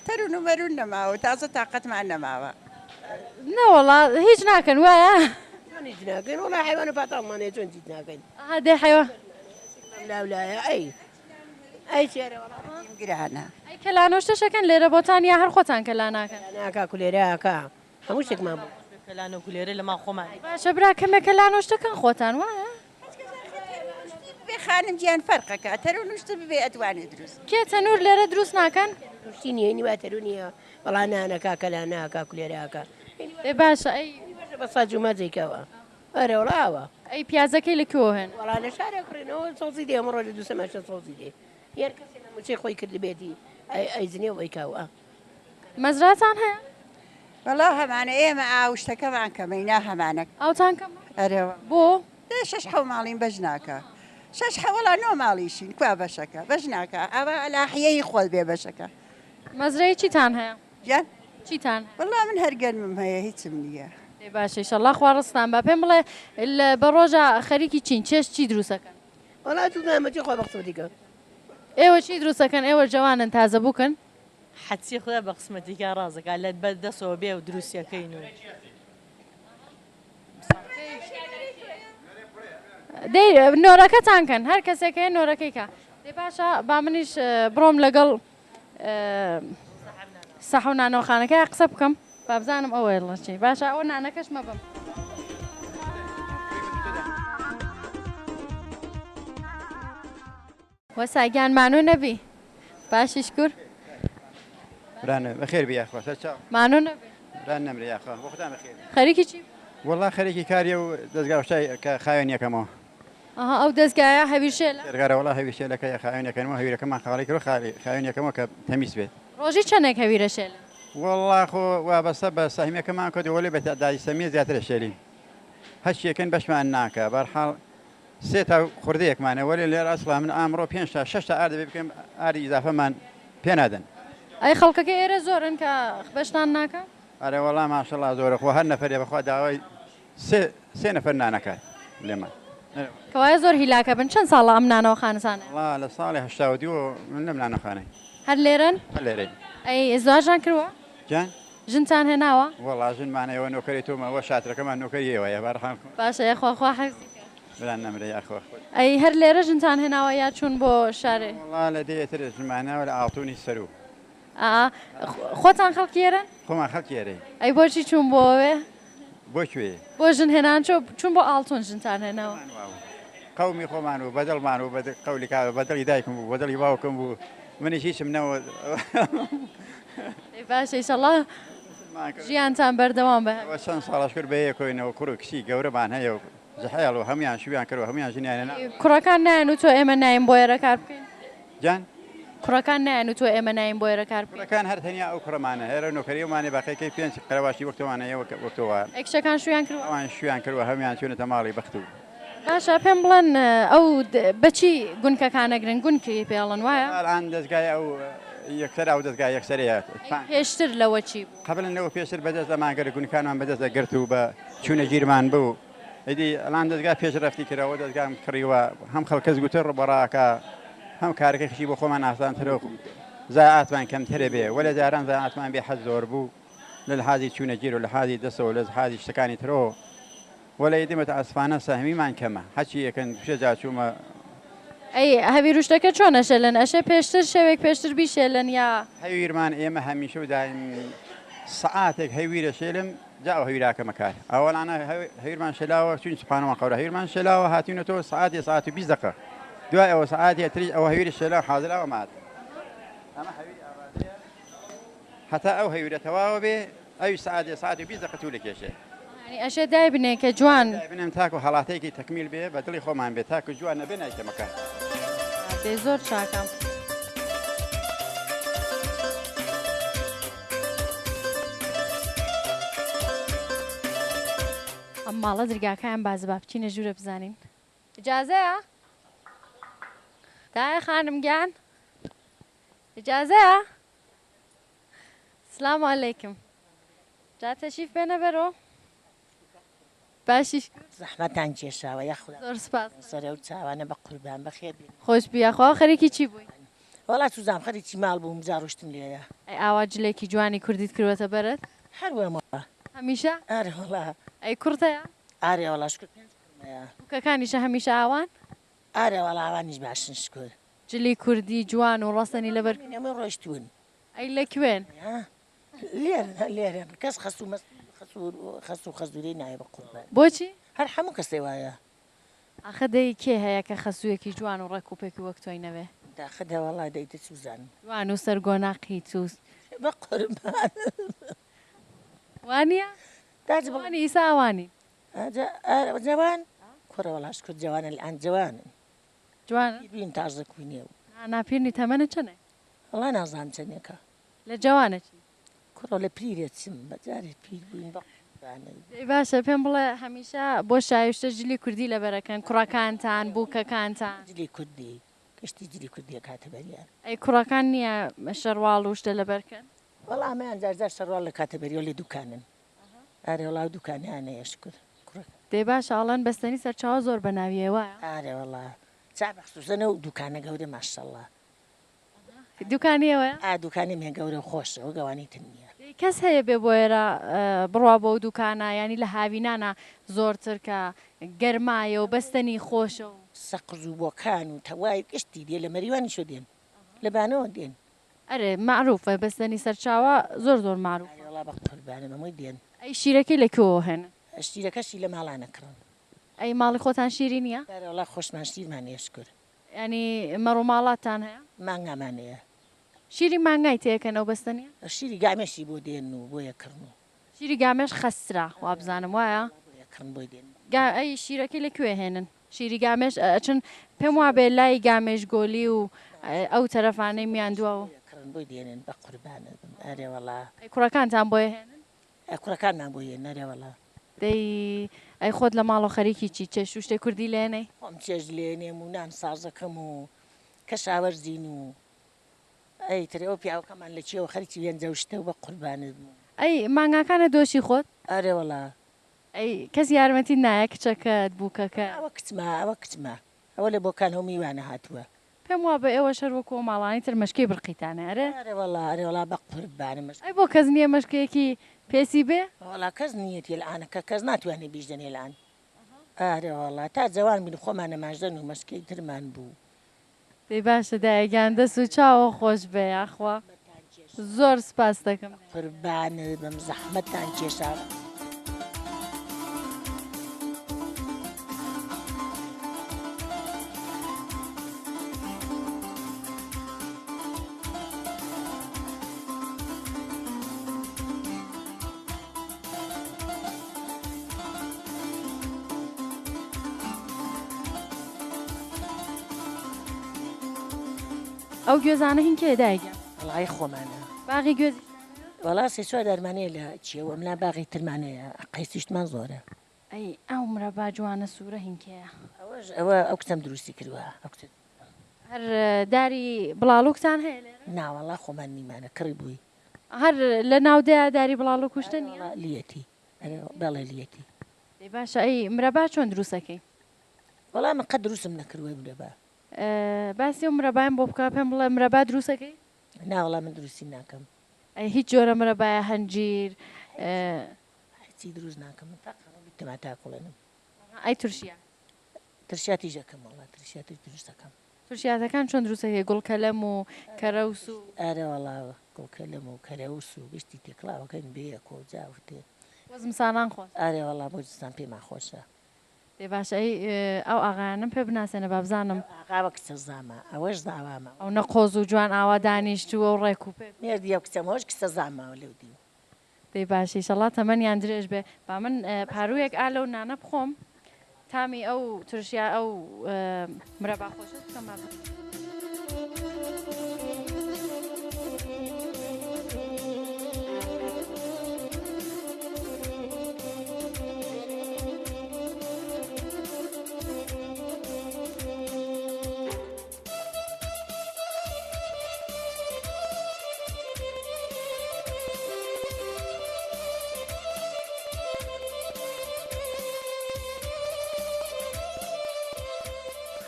S10: تەرون و مەرون نەماوە و تازە تاقەتمان نەماوە.
S1: نەوەڵا هیچ ناکەن وایە؟
S4: چۆن هیچ ناکەین وەڵا حەیوان و پاتاڵمان هەیە چۆن هیچ ناکەین.
S1: ئەها دەی حەیوان.
S4: لاولایە ئەی ئەی چێرە وەڵا.
S10: گرانە.
S1: ئەی کەلانۆشتەش ئەکەن لێرە بۆتان یا هەر خۆتان کەلا ناکەن؟
S4: ناکا کولێرە ئەکا هەموو شتێکمان بۆ.
S9: کەلانە و کولێرە لە ماڵ خۆمان.
S1: باشە برا کەمێک کەلانۆشتە کەن خۆتان وایە؟
S10: ببێ خانم گیان فەرقەکە تەرو نوشت ببێ ئەتوانێ دروست.
S1: کێ تەنور لێرە دروست ناکەن؟
S4: نوشتی نیە هینی وا تەرو نیە وەڵا نانەکا کەلا ناکا کولێرە ئەکا.
S1: ئێ باشە ئەی.
S4: بە ساج و ماجەی کەوە. ئەرێ وەڵا ئاوا.
S1: ئەی پیازەکەی لە کوێوە هێنا؟
S4: وەڵا لە شارێ کڕینەوە سەوزی دێ هەموو ڕۆژێ دوو سێ ماشێن سەوزی دێ یان کەسێ لە مووچەی خۆی کردبێتی ئەی ئەیزنێ و ئەیکا و ئا.
S1: مەزراتان هەیە؟
S10: وەڵا هەمانە ئێمە ئاو شتەکەمان کەمەی نا هەمانە.
S1: ئاوتان کەمە؟
S10: ئەرێ وەڵا.
S1: بۆ؟
S10: دە شەش حەو ماڵین بەش ناکا. شەش حەو وەڵا نۆ ماڵیشین کوا بەشەکە بەش ناکا ئاوا ئەلاحیەی خۆت بێ بەشەکە.
S1: مەزرەی چیتان هەیە؟
S10: گیان؟
S1: چیتان هەیە؟
S10: وەڵا من هەر گەنمم هەیە هیچم نییە.
S1: دەی باشە ئیشەڵا خوا ڕزقتان با. پێم بڵێ لە بە ڕۆژا خەریکی چین؟ چێشت چی دروست ئەکەن؟
S4: وەڵا چوزانم چی خوا بە قسمەتی کە.
S1: ئێوە چی دروست ئەکەن؟ ئێوە جەوانن تازە بووکن؟
S9: حەچی خودا بە قسمەتی کا ڕازەکا لە بە دەسەوە بێ و دروستیەکەین و.
S1: دەی نۆرەکەتان کەن هەر کەسێک هەیە نۆرەکەی کا. دەی باشە با منیش بڕۆم لەگەڵ سەحەو نانەوەخانەکە قسە بکەم بابزانم ئەوە ڵەچی باشە ئەوە نانەکەش مەبم. وەسا گیان مانوو نەبی باشی شکور.
S11: برانە بەخێر بی یاخوا سەرچاو.
S1: مانوو نەبی.
S11: بران نەمرێ یاخوا بۆ خودان بەخێر بی.
S1: خەریکی چی؟
S11: وەڵا خەریکی کاریە و دەزگا و شتای کە خاوێن یەکەمەوە.
S1: ئەها ئەو دەزگایە هەویرشێلە؟
S11: دەرگارە وەڵا هەویرشێلەکە یە خاوێن یەکەنەوە هەویرەکەمان خاڵی کرد و خالی خاوێن یەکەمەوە کە تەمیز بێت.
S1: ڕۆژی چەنێک هەویرە شێلن؟
S11: وەڵا خۆ وابەستە بە سەهمیەکەمان کردوە وەلێ بە تەعدادی سەمیە زیاترە شێلین هەرچیەکەن بەشمان ناکا بەرحاڵ سێ تا خوردەیەکمانە وەلێ لێرە ئەسڵا من ئامڕۆ پێنج تا شەش تا ئارد دەبێ بکەم ئاردی ئیزافەمان پێ نادەن.
S1: ئەی خەڵکەکەی ئێرە زۆرن کە بەشتان ناکەن؟
S11: ئەرێ وەڵا ماشەڵا زۆرە خۆ هەر نەفەرێ بەخوا داوای سێ سێ نەفەر نان ئەکات لێمان.
S1: کەوایە زۆر هیلاکە بن چەند ساڵە ئەم نانەوەخانەتان هەیە؟
S11: وەڵا لە ساڵی 82 من لەم نانەخانەی.
S1: هەر لێرەن؟
S11: هەر لێرەین.
S1: ئەی ئیزدواجتان کردوە؟
S11: گیان؟
S1: ژنتان هێناوە؟
S11: وەڵا ژنمان ئێوە نۆکەری تۆمە وە شاترەکەمان نۆکەری ئێوەیە بەرحاڵ.
S1: باشە یاخوا خوا حەفزی کات.
S11: برا نەمرە یاخوا.
S1: ئەی هەر لێرە ژنتان هێناوە یا چوون بۆ شارێ؟
S11: وەڵا لە دێیە تر ژنمان هێناوە لە ئاڵتونی سەروو.
S1: ئا خۆتان خەڵکی ئێرەن؟
S11: خۆمان خەڵکی ئێرەین.
S1: ئەی بۆچی چوون بۆ ئەوێ؟
S11: بۆ کوێ؟
S1: بۆ ژن هێنان چۆ چوون بۆ ئاڵتون ژنتان هێناوە؟
S11: قەومی خۆمان و بەدڵمان و قەولی کاوە بەدڵی دایکم بوو بەدڵی باوکم بوو منیش هیچم نەوە.
S1: ئەی باشە ئیشەڵا ژیانتان بەردەوام بە.
S11: چەند ساڵە شکر بەیەکۆینەوە کوڕ و کچی گەورەمان هەیە و زحێڵ و هەموویان شویان کردوە هەموویان ژنیان هێنا.
S1: کوڕەکان نایەن و تۆ ئێمە نایم بۆ ئێرە کار بکەین؟
S11: گیان؟
S1: کوڕەکان نایەن و تۆ ئێمە نایم بۆ ئێرە کار بکەین؟
S11: کوڕەکان هەر تەنیا ئەو کوڕەمانە هێرە نۆکەری ئەومانەی باقیەکەی پێنج قەرەواشی وەک تۆمان هەیە وەک وەک تۆ وایە.
S1: ئەی کچەکان شویان کردوە؟
S11: ئەوان شویان کردوە هەموویان چوونەتە ماڵی بەخت و.
S1: باشە پێم بڵێن ئەو بەچی گونکەکان ئەگرن گونکی پێ ئەڵێن وایە؟
S11: ئەلان دەزگای ئەو یەکسەر ئەو دەزگای یەکسەرەیە.
S1: ئەی پێشتر لەوە چی بوو؟
S11: قەبلەن لەوە پێشتر بەدەست ئەمان گرت گونکانمان بەدەست ئەگرت و بە چوونە گیرمان بوو. ئیدی ئەلان دەزگا پێش رەفتی کراوە دەزگام کڕیوە هەم خەڵکەس گوتر بەڕاکە هەم کارەکەی خشی بۆ خۆمان ئاسانترە و زایعاتمان کەمترە بێ وەلێ جاران زایعاتمان بێ حەد زۆر بوو لە لحازی چوونە گیر و لحازی دەسەوە لە لحازی شتەکانی ترەوە وەلێ ئیدی متاسفانە سەهمیمان کەمە هەرچی یەکەن دووسێ جار چوومە
S1: ئەی هەویروشتەکە چۆن ئەشێلن ئەشێ پێشتر شەوێک پێشتر بیشێلن یا.
S11: هەویرمان ئێمە هەمیشە و دایم سەعاتێک هەویر ئەشێلم جا ئەو هەویرە ئەکەمە کار ئەوەڵانە هەویرمان شێلاوە چوین سبحانەوە قەورە هەویرمان شێلاوە هاتوینەتەوە سەعاتێ سەعات و 20 دەقە دوای ئەوە سەعاتێ تریش ئەوە هەویری شێلاو حازراوە مات ئەمە هەویری ئامادەیە هەتا ئەو هەویرە تەواوە بێ ئەویش سەعاتێ سەعات و 20 دەقە توو لەکێشێ.
S1: یانی ئەشێ دایبنێ کە جوان.
S11: دایبنێم تاکو هەڵاتەیەکی تەکمیل بێ بە دڵی خۆمان بێ تاکو جوان نەبێ نایکەمە کار.
S1: دەی زۆر چاکە. ئەم ماڵە درگاکەیان بازە با بچینە ژوورە بزانین. ئیجازەیە؟ دایە خانم گیان ئیجازەیە؟ سلام علیکم جا تەشریف بێنە بەرۆ باشی
S2: زەحمەتان کێشاوە یاخودا
S1: زۆر سپاس
S2: سەرە و چاوانە بە قوربان بەخێر بێن
S1: خۆش بی یاخوا خەریکی چی بووی؟
S2: وەڵا سوزان خەریکی ماڵ بووم جا ڕۆشتم لێرە.
S1: ئەی ئاوا جلێکی جوانی کوردیت کردوەتە بەرت؟
S2: هەر وام وەڵا.
S1: هەمیشە؟
S2: ئارێ وەڵا.
S1: ئەی کوڕت هەیە؟
S2: ئارێ وەڵا شکر پێنج کوڕم هەیە.
S1: بووکەکانیشە هەمیشە ئاوان؟
S2: ئارێ وەڵا ئەوانیش باشن شکر.
S1: جلی کوردی جوان و ڕەسەنی لەبەر کردوە؟
S2: هەمووی ڕۆیشتوون.
S1: ئەی لە کوێن؟
S2: لێرەن لێرەن کەس خەسوو مەسوو خەسوو خەزوورەی نایە بە قوربان.
S1: بۆچی؟
S2: هەر هەموو کەسێ وایە.
S1: ئاخە دەی کێ هەیە کە خەسوویەکی جوان و ڕێک و پێکی وەک تۆی نەوێ؟
S2: داخە دەوەڵا دەی تە چوزانم.
S1: جوان و سەرگۆنا قیت و.
S2: بە قوربانت.
S1: وانیە؟ جوانی ئیسا ئەوانی.
S2: جوان؟ کوڕە وەڵا شکور جوانە الان جوانن.
S1: جوانن؟
S2: پیر بین تازە کوینێ و.
S1: نا نا پیر نی تەمەنت چەنێ؟
S2: وەڵا نازانم چەنێکە.
S1: لە جەوانە چی؟
S2: کوڕە لە پیرێ چم بە جارێ پیر بووین بە قوربانت.
S1: دەی باشە پێم بڵێ هەمیشە بۆ شایشتە جلی کوردی لەبەرەکەن کوڕەکانتان بووکەکانتان؟
S2: جلی کوردی گشتی جلی کوردی ئەکاتە بەریان.
S1: ئەی کوڕەکان نییە شەرواڵ و شتە لەبەر کەن؟
S2: وەڵا ئەمەیان جار جار شەرواڵ ئەکاتە بەری وەلی دوکانن. ئارێ وەڵا ئەو دوکانەیان هەیە شکور کوڕەکە.
S1: دەی باشە ئەڵێن بەستەنی سەرچاوە زۆر بەناویە وایە؟
S2: ئارێ وەڵا چا مەخسوسەن ئەو دوکانە گەورە ماشەڵا.
S1: دوکانی ئێوەیە؟
S2: ئا دوکانی مێ گەورە و خۆشە وەک ئەوانەی تر نییە.
S1: دەی کەس هەیە بێ بۆ ئێرە بڕوا بۆ ئەو دوکانە یانی لە هاوینانا زۆرتر کە گەرمایە و بەستەنی خۆشە و.
S2: سەقز و بۆکان و تەوای گشتی دێ لە مەریوانیشەوە دێن لە بانەوە دێن.
S1: ئەرێ مەعروفە بەستەنی سەرچاوە زۆر زۆر مەعروفە.
S2: ئەرێ وەڵا بە قوربانم هەمووی دێن.
S1: ئەی شیرەکەی لە کوێوە هێنن؟
S2: شیرەکەشی لە ماڵانە کڕن.
S1: ئەی ماڵی خۆتان شیری نییە؟
S2: ئەرێ وەڵا خۆشمان شیرمان هەیە شکور.
S1: یانی مەڕ و ماڵاتتان هەیە؟
S2: مانگامان هەیە.
S1: شیری مانگای تێکەن ئەو بەستەنیە؟
S2: شیری گامێشی بۆ دێنن و بۆ یەکڕن و.
S1: شیری گامێش خەسترە وابزانم وایە؟
S2: بۆ یەکڕن بۆی دێنن.
S1: گا ئەی شیرەکەی لە کوێ هێنن؟ شیری گامێش ئەچن پێم وابێ لای گامێش گۆلی و ئەو تەرەفانەی میاندووا و.
S2: بۆ یەکڕن بۆی دێنن بە قوربانت بم ئەرێ وەڵا.
S1: ئەی کوڕەکانتان بۆ یەهێنن؟
S2: ئەی کوڕەکانمان بۆ یێنن ئەرێ وەڵا.
S1: دەی ئەی خۆت لە ماڵەوە خەریکی چی؟ چێشت و شتێ کوردی لێنەی؟
S2: خۆم چێشت لێنێم و نان سازەکەم و کەشاوەرزین و ئەی ترێ ئەو پیاوەکەمان لە کێوە خەریکی وێنجە و شتە و بە قوربانت بم.
S1: ئەی مانگاکانت دۆشی خۆت؟
S2: ئەرێ وەڵا.
S1: ئەی کەس یارمەتیت نایە کچەکەت بووکەکەت؟
S2: ئەوە کچمە ئەوە کچمە ئەوە لە بۆکانەوە میوانە هاتووە.
S1: پێم وابێ ئێوەش هەر وەکو ئەو ماڵانەی تر مەشکەی برقیتان هەیە ئەرێ؟
S2: ئەرێ وەڵا ئەرێ وەڵا بەقوربانم مەشکە.
S1: ئەی بۆ کەس نییە مەشکەیەکی پێسی بێ؟
S2: وەڵا کەس نییەتی الان کە کەس ناتوانێ بیژدەنێ الان ئەرێ وەڵا تا جەوان بین خۆمان نەماژدەن و مەشکەی ترمان بوو.
S1: دەی باشە دایە گیان دەست و چاوە خۆش بێ یاخوا زۆر سپاست دەکەم.
S2: قوربانت بم زەحمەتتان کێشا.
S1: ئەو گوێزانە هین کێیە دایە گیان؟
S2: وەڵا هی خۆمانە.
S1: باغی گوێزیشتان هەیە؟
S2: وەڵا سێ چوار دارمان هەیە لە کێو ئەملا باغی ترمان هەیە قەیسیشتمان زۆرە.
S1: ئەی ئەو مرەبا جوانە سوورە هین کێیە؟
S2: ئەوەش ئەوە ئەو کچەم دروستی کردوە ئەو کچە.
S1: هەر داری بڵاڵوکتان هەیە لێرە؟
S2: نا وەڵا خۆمان نیمانە کڕی بووی.
S1: هەر لە ناو دێیا داری بڵاڵوک و شتە نییە؟
S2: وەڵا لیەتی ئەرێ بەڵێ لیەتی.
S1: دەی باشە ئەی مرەبا چۆن دروست ئەکەی؟
S2: وەڵا من قەت دروستم نەکردوە مرەبا.
S1: باسی ئەو مرەبایم بۆ بکە پێم بڵێ مرەبا دروست ئەکەی؟
S2: نا وەڵا من دروستی ناکەم.
S1: ئەی هیچ جۆرە مرەبایە هەنجیر.
S2: هیچی دروست ناکەم من فەقەت تەماتە ئەکوڵێنم.
S1: ئەی ترشیات؟
S2: ترشیاتیش ئەکەم وەڵا ترشیاتیش دروست ئەکەم.
S1: ترشیاتەکان چۆن دروست ئەکەی گوڵ کەلەم و کەرەوس و.
S12: ئارە وەڵا گوڵ کەلەم و کەرەوس و گشتی تێکڵاوەکەین بەیەکۆ جا وتێ.
S1: بۆ زمسانان خۆشە.
S12: ئارێ وەڵا بۆ زستان پێمان خۆشە.
S1: دەی باشە ئەی ئەو ئاغایانەم پێ بناسێنە با بزانم.
S12: ئەو ئاغا کچە زامە ئەوەش زاوامە.
S1: ئەونە قۆز و جوان ئاوا دانیشتووە و ڕێک و پێک.
S12: مێردی ئەو کچەمە ئەوەش کچە زامە لەو دیو.
S1: دەی باشە ئیشەڵا تەمەنیان درێژ بێ با من پاروویەک ئا لەو نانە بخۆم تامی ئەو ترشیا ئەو مرەبا خۆشە بکەم با.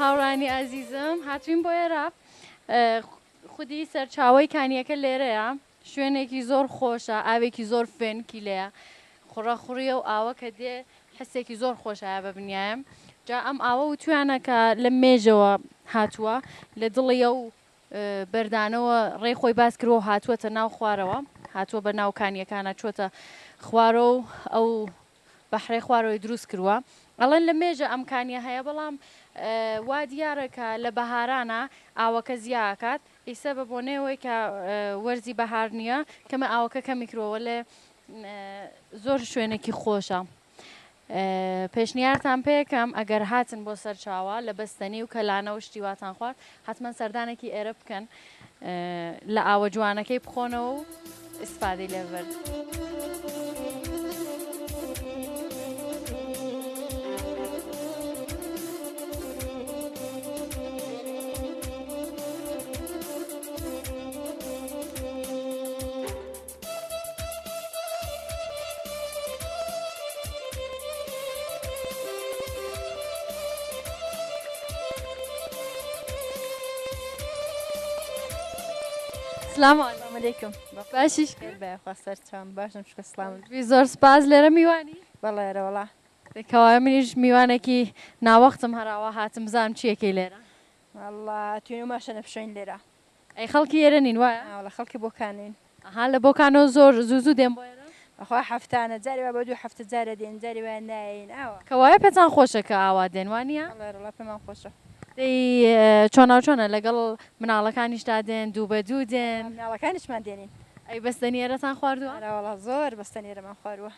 S1: هاوڕانی ئازیزم هاتوین بۆ ئێرە خودی سەرچاوەی کانیەکە لێرەیە شوێنێکی زۆر خۆشە ئاوێکی زۆر فێنکی لێیە خوڕە خوڕیە و ئاوە کە دێ حسێکی زۆر خۆشە بە بنیایم جا ئەم ئاوە وتویانە کە لە مێژەوە هاتووە لە دڵی ئەو بەردانەوە ڕێی خۆی باس کردووە و هاتووەتە ناو خوارەوە هاتووە بە ناو کانیەکانە چووەتە خوارەوە و ئەو بەحرەی خوارەوەی دروست کردووە ئەڵێن لە مێژە ئەم کانیە هەیە بەڵام وا دیارە کە لە بەهارانە ئاوەکە زیا ئەکات ئیسە بە بۆنەیەوەی کە وەرزی بەهار نییە کەمە ئاوەکە کەمی کردووە وەلێ زۆر شوێنێکی خۆشە پێشنیارتان پێکەم ئەگەر هاتن بۆ سەرچاوە لە بەستەنی و کەلانە و شتی واتان خوارد حتمما سەردانێکی ئێرە بکەن لە ئاوە جوانەکەی بخۆنەوە و ئیسفادەی لێ ببەن. سلام علیکم باشی
S3: بەخوا سەرچاوم باشم شکر سڵام
S1: زۆر سپاس لێرە میوانی
S3: بەڵێ ئەرە وەڵا
S1: کەوایە منیش میوانێکی ناوەختم هەراوە هاتم بزانم چیەکەی لێرە
S3: وەڵا توێنە ماشەنە بشۆین لێرە
S1: ئەی خەڵکی ئێرە نین وایە؟
S3: نا وەڵا خەڵکی بۆکانین.
S1: ئەها لە بۆکانەوە زۆر زوو زوو دێن بۆ ئێرە؟
S3: بەخوا هەفتانە جارێ وا بە دوو هەفتە جارێ دێن جارێ وایە نایەین ئاوا.
S1: کەوایە پێتان خۆشە کە ئاوا دێن وا نییە؟
S3: بەڵێ ڕۆڵە پێمان خۆشە.
S1: دەی چۆناوچۆنە لەگەڵ مناڵەکانیشتا دێن دوو بە دوو دێن؟
S3: مناڵەکانیشمان دێنین.
S1: ئەی بەستەنی ئێرەتان خواردووە؟
S3: ئەرە وەڵا زۆر بەستەنی ئێرەمان خوارووە.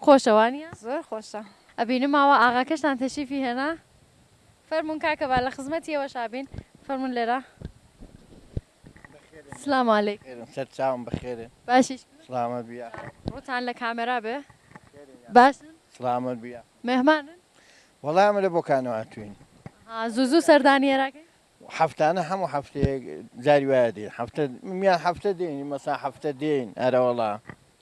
S1: خۆشە وا نییە؟
S3: زۆر خۆشە.
S1: ئەبینم ئاوا ئاغاکەشتان تەشریفی هێنا. فەرموون کاکە با لە خزمەتی ئێوەشا بین فەرموون لێرە. سلام علیکم.
S13: بەخێرن سەر چاوم بەخێرن.
S1: باشی
S13: سڵامەت بی یاخوا.
S1: ڕووتان لە کامێرا بێ باشن؟
S13: سڵامەت بی یاخوا.
S1: مێهمانن؟
S13: وەڵا ئێمە لە بۆکانەوە هاتووین.
S1: ئەها زوو زوو سەردانی ئێراکەی؟
S13: هەفتانە هەموو هەفتەیەک جاری وایە دێین هەفتە میان هەفتە دێین مەسا هەفتە دێین ئەرەوەڵا.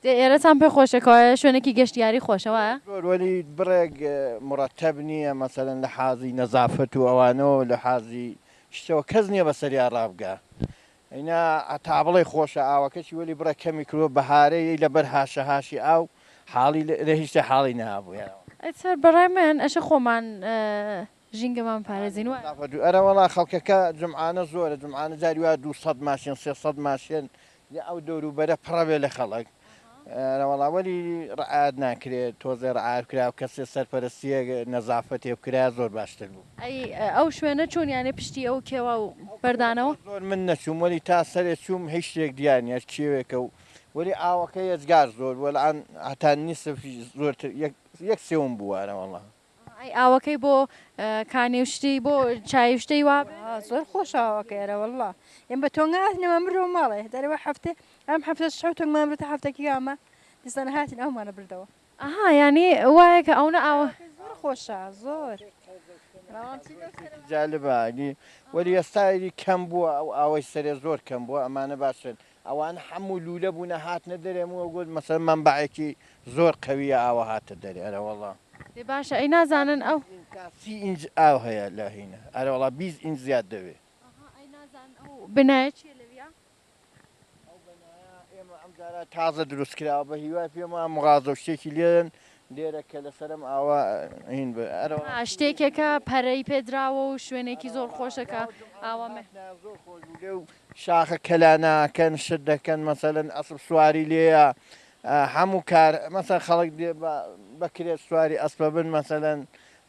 S1: دێ ئێرەتان پێ خۆشە کەوایە شوێنێکی گەشتیاری خۆشە وایە؟
S13: زۆر وەلی بڕێک مڕەتەب نییە مەسەلەن لە حازی نەزافەت و ئەوانەوە لە حازی شتەوە کەس نییە بەسەریا ڕابگا ئەینا تا بڵێی خۆشە ئاوەکەشی وەلی بڕێک کەمی کردووە بەهارەی لەبەر هاشە هاشی ئاو حاڵی لە هیچ شتێ حاڵی نابوو.
S1: ئەی بەڕای من ئەشێ خۆمان ژینگەمان بپارێزین وایە؟
S13: ئەرەوەڵا خەڵکەکە جومعانە زۆرە جومعانە جاری وایە 200 ماشێن 300 ماشێن لە ئەو دەوروبەرە پڕە بێ لە خەڵک ئەرەوەڵا وەلی ڕعایەت ناکرێت تۆزێ ڕعایەت بکرا و کەسێ سەرپەرستیەک نەزافەتێ بکرایە زۆر باشتر بوو.
S1: ئەی ئەو شوێنە چۆن یانێ پشتی ئەو کێوە و بەردانەوە؟
S13: زۆر من نەچووم وەلی تا سەرێ چووم هیچ شتێک دیار نیە کێوێکە و وەلی ئاوەکە یەجگار زۆر بوو الان هەتا نیسف زۆرتر یەک سێوم بوو ئەرەوەڵا.
S1: ئەی ئاوەکەی بۆ کانی و شتی بۆ چای و شتەی وا بێ؟
S3: زۆر خۆشە ئاوەکەی ئەرەوەڵا ئێمە بە تۆنگا هاتینەوە مردەوە ماڵێ دەرەوە هەفتێ ئەم هەفتە شەو تۆنگمان بردە هەفتەکی ئامە دیسان هاتین ئەومانە بردەوە.
S1: ئەها یانی وایە کە ئەونە ئاوە.
S3: زۆر خۆشە زۆر.
S13: جالبە وەلی ئێستا ئیدی کەم بووە ئەو ئاوەی سەرێ زۆر کەم بووە ئەمانە باشن ئەوانە حەموو لوولە بوونە هاتنە دەرێ مووە گوت مەسەلەن مەنبەعێکی زۆر قەویە ئاوە هاتە دەرێ ئەرەوەڵا.
S1: دەی باشە ئەی نازانن ئەو.
S13: تا 30 ئینج ئاو هەیە لە هینە ئەرەوەڵا 20 ئینج زیاد دەوێ.
S1: ئەها ئەی نازانن ئەو بنایە چیە لەویا؟
S13: ئەو بەنایە ئێمە ئەم جارە تازە دروست کراوە بە هیوای پێم وایە مغازە و شتێکی لێن لێرە کە لەسەر ئەم ئاوە هین بێ ئەرەوە.
S1: ها شتێکێکە پەرەی پێدراوە و شوێنێکی زۆر خۆشە کە ئاوا مێ.
S13: زۆر خۆش بوو لێ و شاخە کەلاناکەن شت دەکەن مەسەلەن ئەسپ سواری لێیە هەموو کار مەسەن خەڵک دێ بە کرێ سواری ئەسپە بن مەسەلەن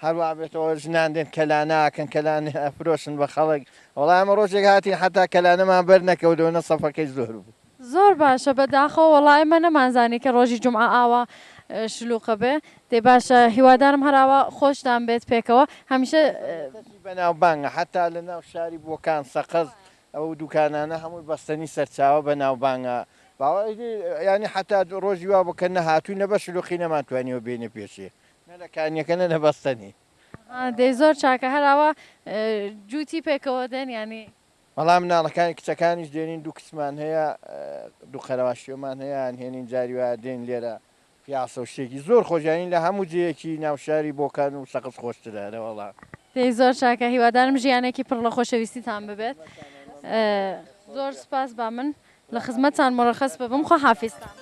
S13: هەروا بێتەوە ژنان دێن کەلانە ئەکەن کەلانە ئەفرۆشن بە خەڵک وەڵا ئێمە ڕۆژێک هاتین حەتا کەلانەمان بەر نەکەوتەوە نە سەفەکەی زۆر بوو.
S1: زۆر باشە بەداخەوە وەڵا ئێمە نەمانزانی کە ڕۆژی جومعە ئاوا شلوقە بێ دەی باشە هیوادارم هەر ئاوا خۆشتان بێت پێکەوە هەمیشە.
S13: کەسی بەناوبانگە حەتا لە ناو شاری بۆکان سەقز ئەو دوکانانە هەمووی بەستەنی سەرچاوە بەناوبانگە باوەڕ یانی حەتا ڕۆژی وا بوو کە نەهاتووین لەبەر شلوقی نەمانتوانیوە بێینە پێشێ نە لە کانیەکە نە لە بەستەنی.
S1: ئەها دەی زۆر چاکە هەر ئاوا جووتی پێکەوە دێن یانی.
S13: وەڵا مناڵەکانی کچەکانیش دێنین دوو کچمان هەیە دوو قەرەواشیۆمان هەیە ئەنهێنین جاری وایە دێن لێرە پیاسە و شتێکی زۆر خۆش یانی لە هەموو جێیەکی ناو شاری بۆکان و سەقز خۆشترە ئەرەوەڵا.
S1: دەی زۆر چاکە هیوادارم ژیانێکی پڕ لە خۆشەویستیتان ببێت زۆر سوپاس با من لە خزمەتتان مورەخەس ببم خواحافیزتان.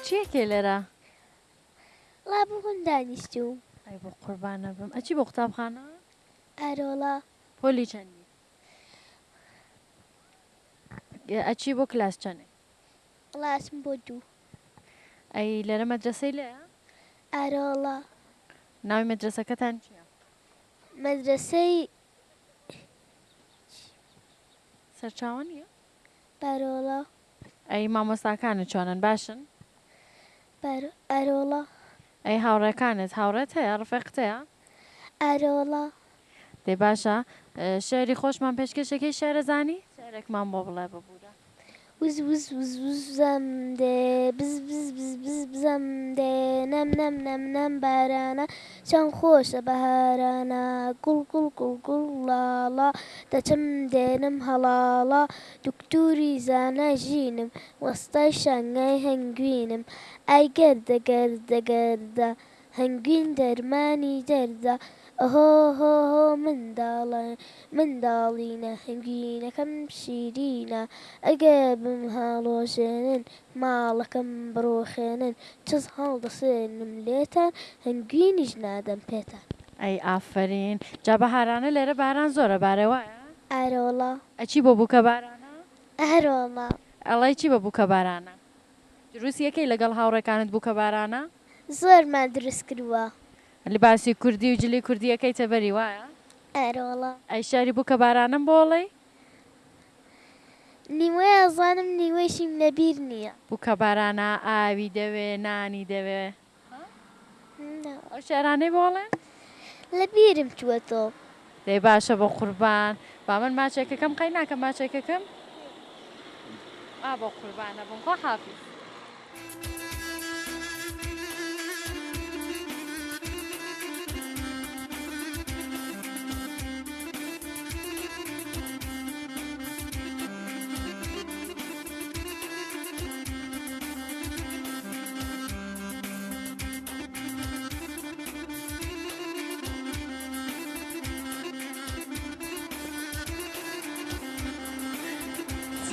S1: چیەکەی لێرە؟
S14: ڵا بخۆم دانیشتووم.
S1: ئەی بۆ قوربانە بم ئەچی بۆ قوتابخانە؟
S14: ئەرۆڵا.
S1: پۆلی چەندی؟ ئەچی بۆ کلاس چەنێ؟
S14: وەڵا ئەچم بۆ دوو.
S1: ئەی لێرە مەدرەسەی لێیە؟
S14: ئەرۆڵا.
S1: ناوی مەدرەسەکەتان چیە؟
S14: مەدرەسەی.
S1: سەرچاوە نیە؟
S14: بەرۆڵا.
S1: ئەی مامۆستاکانت چۆنن باشن؟
S14: ئەرۆڵا.
S1: ئەی هاوڕێکانت هاوڕێت هەیە ڕفێقت هەیە؟
S14: ئەرۆڵا.
S1: دەی باشە شیعری خۆشمان پێشکەشەکەی شیعرەزانی شیعرێکمان بۆ بڵێ ببورە.
S14: وز وز وز وزم دێ بز بز بز بز بزم دێ نم نم نم نم بارانە چەند خۆشە بەهارانە گوڵ گوڵ گوڵ گوڵ ڵاڵە دەچم دێنم هەڵاڵە دوکتوری زانای ژینم وەستای شانگای هەنگوینم ئای گەردە گەردە گەردە هەنگوین دەرمانی دەردە ئۆهۆ هۆ هۆ منداڵە منداڵینە هەنگوینەکەم شیرینە ئەگەر بمهەڵۆژێنن ماڵەکەم بڕوخێنن چز هەڵدەسێنم لێتان هەنگوینیش نادەم پێتان.
S1: ئەی ئافەرین جا بەهارانە لێرە باران زۆرە بارێ وایە؟
S14: ئەرۆڵا.
S1: ئەچی بۆ بوکە بارانە؟
S14: ئەرۆڵا.
S1: ئەڵێی چی بە بوکە بارانە؟ دروست یەکەی لەگەڵ هاوڕێکانت بوکە بارانە؟
S14: زۆرمان دروست کردوە.
S1: لباسی کوردی و جلی کوردی ئەکەیتە بەری وایە؟
S14: ئەرۆڵا.
S1: ئەی شعری بوکە بارانەم بۆ ئەڵێی؟
S14: نیوەی ئەزانم نیوەیشیم لەبیر نیە.
S1: بوکە بارانە ئاوی دەوێ نانی دەوێ. ئەو شعرانەی بۆ ئەڵێن؟
S14: لە بیرم چووەتەوە.
S1: دەی باشە بۆ قوربان با من ماچێکەکەم قەی ناکەم ماچێکەکەم ئا بۆ قوربانە بم خوا حافیز.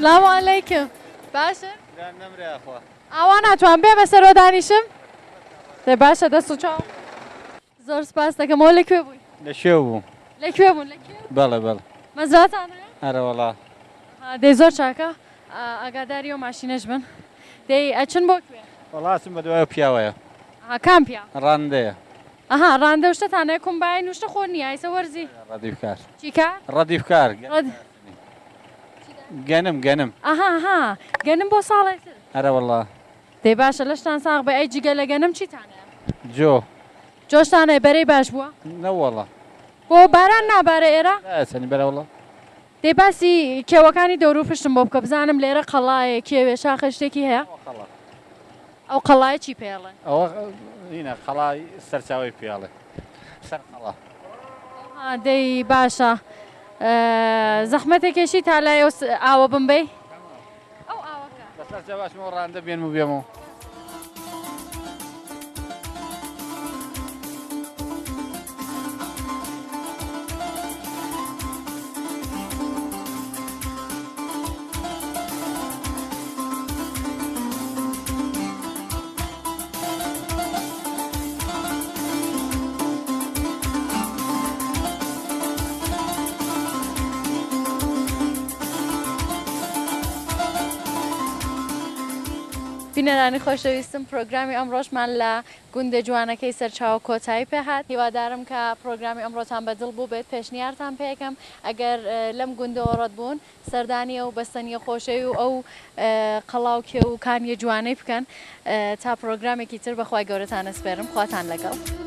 S1: سلام علیکم باشە ئاوا ناتوان بێ بەسەرەوە دانیشم دە باشە دەست و چاو زۆر سپاس دەکەم ئەوە لە کوێ بووی؟
S11: لە شێو بووم.
S1: لە کوێ بوون؟ لە کوێ؟
S11: بەڵێ بەڵێ.
S1: مەزراتان هەیە؟
S11: ئەرەوەڵا.
S1: ها دەی زۆر چاکە ئاگاداری ئەو ماشینەش بن. دەی ئەچن بۆ کوێ؟
S11: وەڵا ئەچم بە دوای ئەو پیاوەیە.
S1: ئەها کام پیاو؟
S11: ڕانندەیە.
S1: ئەها ڕاندە و شتەتان هەیە کومباین و شتە خۆ نییە ئیسە وەرزی.
S11: ڕەدیف کار.
S1: چی کار؟
S11: ڕەدیف کار. گەنم گەنم.
S1: ئەها ئەها گەنم بۆ ساڵێ تر.
S11: ئەرەوەڵا.
S1: دەی باشە لەشتان ساغ بێ ئەی جگە لە گەنم چیتان هەیە؟
S11: جۆ.
S1: جۆشتان هەیە بەرەی باش بووە؟
S11: نەوەڵا.
S1: بۆ باران نابارێ ئێرە؟
S11: نایەچەنی بەرەوەڵا.
S1: دەی باسی کێوەکانی دەورو پشتم بۆ بکە بزانم لێرە قەڵایە کێوێ شاخە شتێکی هەیە؟
S11: ئەوە قەڵا.
S1: ئەو قەڵایە چی پێ ئەڵێن؟
S11: ئەوە هینە قەڵای سەرچاوەی پێ ئەڵێن سەر قەڵا.
S1: ئەها دەی باشە زەحمەتێکێشی تا لای ئەو ئاوە بمبەی؟ ئەو ئاوەکە.
S11: بەسەر چاو ئەچمەوە ڕانندە بێنم و بێمەوە.
S1: بینەرانی خۆشەویستم پرۆگرامی ئەمڕۆشمان لە گوندە جوانەکەی سەرچاوە کۆتایی پێهات هیوادارم کە پرۆگرامی ئەمڕۆتان بە دڵ بووبێت پێشنیارتان پێکەم ئەگەر لەم گوندەوە ڕەت بوون سەردانی ئەو بەستەنیە خۆشەی و ئەو قەڵا و کێو و کانیە جوانەی بکەن تا پرۆگرامێکی تر بەخوای گەورەتان ئەسپێرم خواتان لەگەڵ.